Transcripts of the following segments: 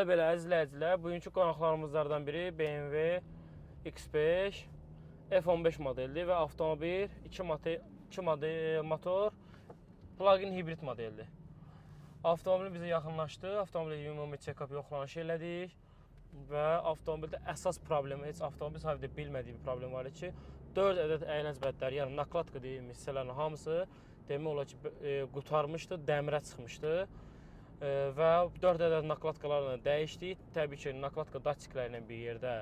Belə əziz izləyicilər, bugünkü qonaqlarımızdan biri BMW X5 F15 modeldir və avtomobil 2 model motor plug-in hibrid modeldir. Avtomobil bizə yaxınlaşdı. Avtomobilə ümumi check-up yoxlanışı elədik və avtomobildə əsas problemi, heç avtomobil sahibi də bilmədiyi bir problem var idi ki, 4 ədəd əyləncə bədləri, yəni nakladka dediyimiz hissələrin hamısı demək olar ki, qurtarmışdı, dəmirə çıxmışdı. Və 4 ədəd nakladkalarla dəyişdik. Təbii ki, nakladka datçikləri ilə bir yerdə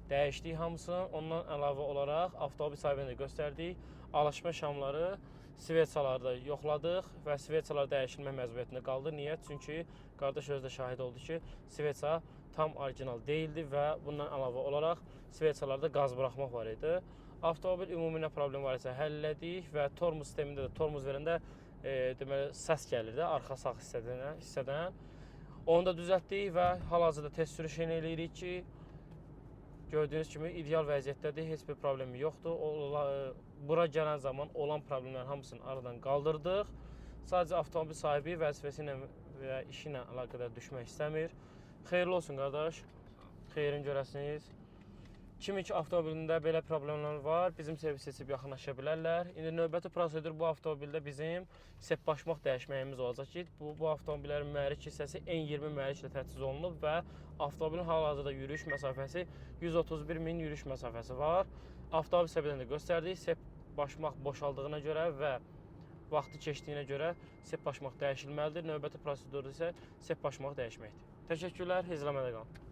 dəyişdik hamısını. Ondan əlavə olaraq avtomobil sahibinə də göstərdik. Alışma şamları, sveçaları da yoxladıq və sveçalar dəyişilmək məcburiyyətində qaldı. Niyə? Çünki qardaş özü də şahid oldu ki, sveça tam orijinal deyildi və bundan əlavə olaraq sveçalarda qaz buraxmaq var idi. Avtomobil ümumi nə problem var isə həll elədik və tormoz sistemində də tormoz verəndə deməli səs gəlirdi arxa sağ hissədən. Onu da düzəltdik və hal-hazırda test sürüşünü eləyirik ki, gördüyünüz kimi ideal vəziyyətdədir, heç bir problemi yoxdur. Bura gələn zaman olan problemlərin hamısını aradan qaldırdıq. Sadəcə avtomobil sahibi vəzifəsi ilə və işi ilə əlaqədar düşmək istəmir. Xeyirli olsun qardaş. Xeyrin görəsiniz. Kimin ki avtomobilində belə problemlər var, bizim servis seçib yaxınlaşa bilərlər. İndi növbəti prosedur bu avtomobildə bizim sep başmaq dəyişməyimiz olacaq ki, bu avtomobillərin mühərrik hissəsi N20 mühərriklə təchiz olunub və avtomobilin hal-hazırda yürüyüş məsafəsi 131 min yürüyüş məsafəsi var. Avtomobil səbəbindən də göstərdik. Sep başmaq boşaldığına görə və vaxtı keçdiyinə görə sep başmaq dəyişilməlidir. Növbəti prosedur isə sep başmaq dəyişməkdir. Təşəkkürlər, izləmədə qalın.